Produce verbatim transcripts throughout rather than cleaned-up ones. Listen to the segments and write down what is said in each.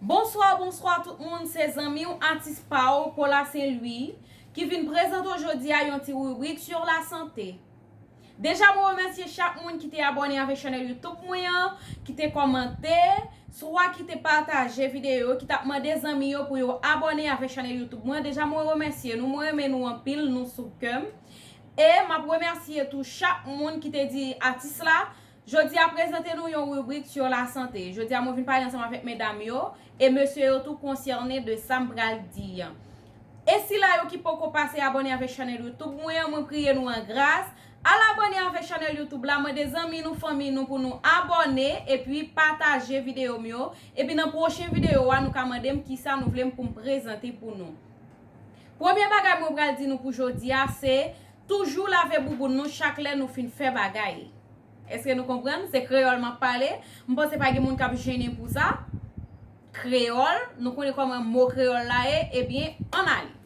Bonswa, bonswa tout moun, se zanmi w atis pa w, Paula Saint Louis, ki vin prezante w jodi a yon ti ribrik sur la santé. Deja, mwen remèsye chak moun ki te abòne avèk chanèl YouTube mwen an, ki te kòmante, swa ki te pataje videyo, ki t ap mande zanmi yo pou yo abòne avèk chanèl YouTube mwen. Deja, mwen remèsye nou, mwen renmen nou anpil, nou sou kè m. E m ap remèsye tou chak moun ki te di atis la, jodi a prezante nou yon ribrik sur la santé. Jodi a mwen vin pale ansanm avèk medam yo, e mesye yo tou konsène de sa m pral di an. E sila yo ki poko pase abòne avèk chanèl YouTube mwen an, mwen priye nou an gras, al abòne avèk chanèl YouTube la, mande zanmi nou, fanmi nou pou nou abòne, epi pataje videyo m yo, epi nan pwochen videyo a nou ka mande m kisa nou vle m pou m prezante pou nou. Premye bagay mwen pral di nou pou jodi a, se toujou lave bouboun nou chak lè nou fin fè bagay. Èske nou konprann? Se kreyòl m ap pale. M panse pa gen moun k ap jennen pou sa. Kreyòl, nou konnen kòman mo kreyòl la ye, ebyen, ann ale.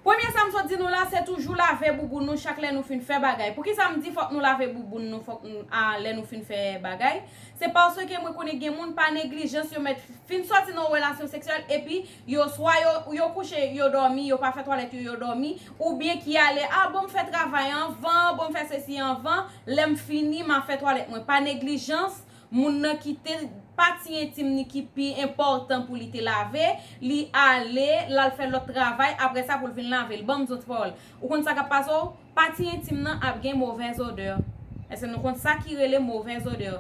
Premye sa m sot di nou la, se toujou lave bouboun nou chak lè nou fin fè bagay. Poukisa m di fòk nou lave bouboun nou fòk n- a, lè nou fin fè bagay? Se paske mwen konnen gen moun pa neglijans yo mèt fin sòti nan yon relasyon seksyèl epi yo swa yo, yo kouche, yo dòmi, yo pa fè twalèt yo, yo dòmi, oubyen ki ale, a bon, m fè travay anvan, bon, m fè sesi anvan, lè m fini, m a fè twalèt mwen. Pa neglijans, moun nan kite pati entim ni ki pi enpòtan pou li te lave, li ale, l al fè lòt travay, apre sa pou l vin lave l. Ban m di w ti pawòl. Ou konn sa k ap pase w? Pati entim nan ap gen movèz odè. Èske nou konn sa ki rele movèz odè?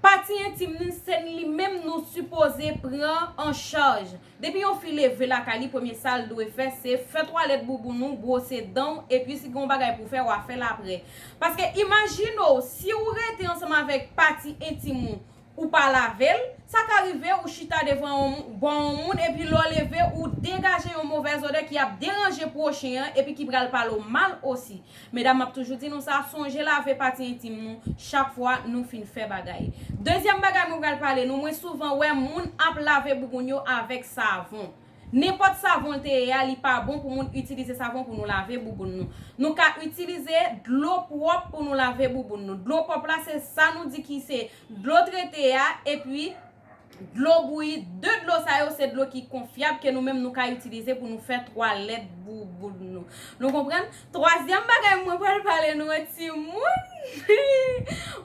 Pati entim nou, se li menm nou sipoze pran an chaj. Depi yon fi leve lakay li, premye sa l dwe fè, se fè twalèt bouboun ou, bwose dan w, epi si gen yon bagay pou fè, w a fè l apre. Paske imajine w, si w rete ansanm avèk pati entim ou, ou pa lave l, sa ka rive ou chita devan yon mou- bò yon moun, epi lè w leve, ou degaje yon movèz odè ki ap deranje pwochen an, epi ki pral pale w mal osi. Medam, m ap toujou di nou sa, sonje lave pati entim nou chak fwa nou fin fè bagay. Dezyèm bagay mwen pral pale nou, mwen souvan wè moun ap lave bouboun yo avèk savon. Nenpòt savon l te ye a, li pa bon pou moun itilize savon pou nou lave bouboun nou. Nou ka itilize dlo pwòp pou nou lave bouboun nou. Dlo pwòp la, se sa nou di ki se dlo trete a, epi dlo bouyi, de dlo sa yo se dlo ki konfyab ke nou menm nou ka itilize pou nou fè twalèt bouboun nou. Nou konprann? Twazyèm bagay mwen pral pale nou an, timoun.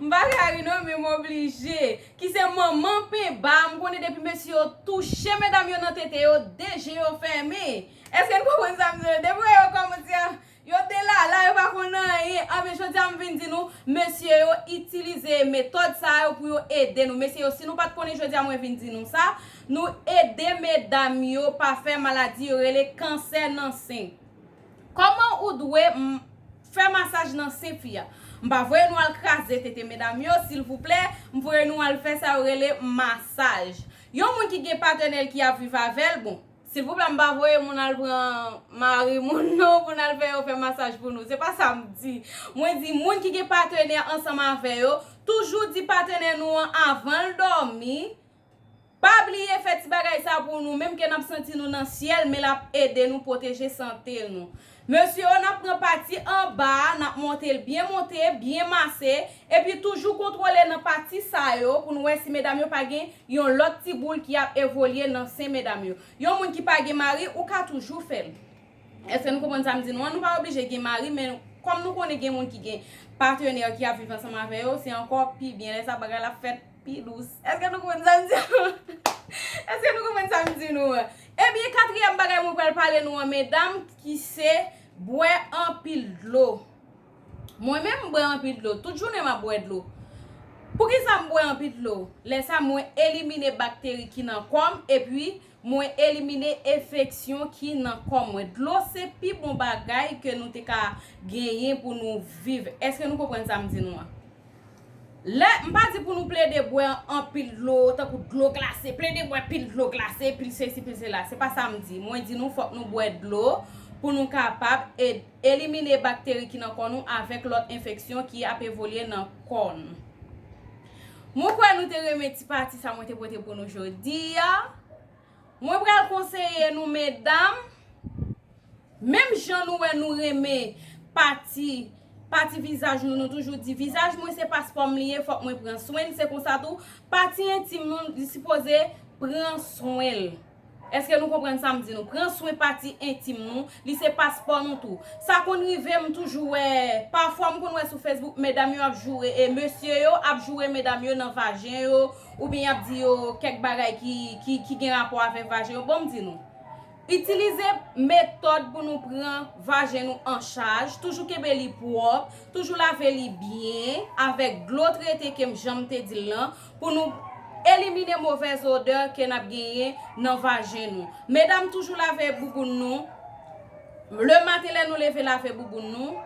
M pa ka ri non, men m oblije. Ki se manman penba, m konnen depi mesye yo touche medam yo nan tete yo, de je yo fèmen. Èske n konprann sa m di nou? Depi wè yo kòmanse a, yo de lala, yo pa konn anyen. Anben, jodi a m vin di nou, mesye yo itilize metòd sa yo pou yo ede nou. Mesye yo, si nou pa t konnen, jodi a mwen vin di nou sa, nou ede medam yo pa fè maladi yo rele kansè nan sen. Kòman ou dwe m- fè masaj nan sen fi a? M pa voye nou al kraze tete medam yo, silvouplè, m voye nou al fè sa yo rele masaj. Yon moun ki gen patnè l ki ap viv avè l, bon, silvouplè, m pa voye moun al pran mari moun non pou n al fè yo fè masaj pou nou. Se pa sa m di. Mwen di moun ki gen patnè ansanm avè yo, toujou di patnè nou an avan l dòmi, pa bliye fè ti bagay sa pou nou, menm ke n ap santi nou nan syèl, men l ap ede nou pwoteje sante nou. Mesye yo, n ap pran pati anba a, n ap monte l byen monte, byen mase, epi toujou kontwole nan pati sa yo pou n wè si medam yo pa gen yon lòt ti boul ki ap evolye nan sen medam yo. Yon moun ki pa gen mari, ou ka toujou fè l. Èske nou konprann sa m di nou an? Nou pa oblije gen mari, men kòm nou konnen gen moun ki gen patnè ki ap viv ansanm avè yo, se ankò pi byen. Lè sa bagay la fèt pi dous. Èske nou konprann sa m di nou? Èske nou konprann sa m di nou an? Ebyen, katriyèm bagay mwen pral pale nou an, medam, ki se bwè anpil dlo. Mwen menm, m bwè anpil dlo. Tout jounen m ap bwè dlo. Poukisa m bwè anpil dlo? Lè sa, mwen elimine bakteri ki nan kò m, epi mwen elimine enfeksyon ki nan kò mwen. Dlo se pi bon bagay ke nou te ka genyen pou nou viv. Èske nou konprann sa m di nou an? Lè, m pa di pou nou plede bwè anpil dlo, tankou dlo glase, plede bwè pil dlo glase, pil sesi, pil sela. Se pa sa m di. Mwen di nou fòk nou bwè dlo pou nou kapab ed- elimine bakteri ki nan kò nou avèk lòt enfeksyon ki ap evolye nan kò nou. Mwen kwè nou te renmen ti pati sa mwen te pote pou nou jodi a. Mwen pral konseye nou, medam, menm jan nou wè nou renmen pati, pati vizaj nou, nou toujou di, vizaj mwen se paspò m li ye, fòk mwen pran swen l, se konsa tou, pati entim nou, li sipoze pran swen l. Èske nou konprann sa m di nou? Pran swen pati entim nou, li se paspò nou tou. Sa konn rive m toujou wè, pafwa m konn wè sou Facebook, medam yo ap joure, e mesye yo ap joure medam yo nan vajen yo, oubyen y ap di yo kèk bagay ki, ki, ki gen rapò avèk vajen yo. Bon, m di nou, itilize metòd pou nou pran vajen nou an chaj, toujou kenbe li pwòp, toujou lave li byen, avèk dlo trete ke m jan m te di l lan, pou nou elimine movèz odè ke n ap genyen nan vajen nou. Medam, toujou lave bouboun nou. Lematen, lè nou leve, lave bouboun nou.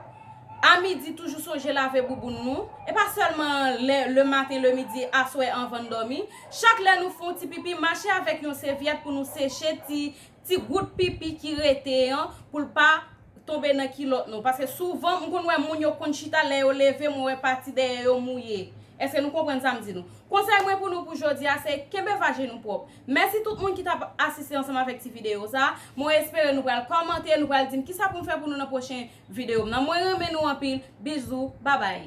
A midi, toujou sonje lave bouboun nou. E pa sèlman lè, lematen, lemidi, aswè, anvan n dòmi. Chak lè nou fè yon ti pipi, mache avèk yon sèvyèt pou nou seche ti, ti gout pipi ki rete an, pou l pa tonbe nan kilòt nou. Paske souvan, m konn wè moun yo konn chita, lè yo leve, mwen wè pati dèyè yo mouye. Èske nou konprann sa m di nou? Konsèy mwen pou nou pou jodi a, se kenbe vajen nou pwòp. Mèsi tout moun ki t ap asiste ansanm avèk ti videyo sa. Mwen espere nou pral kòmante, nou pral di m kisa pou m fè pou nou nan pwochen videyo m nan. Mwen renmen nou anpil. Bizou, babay.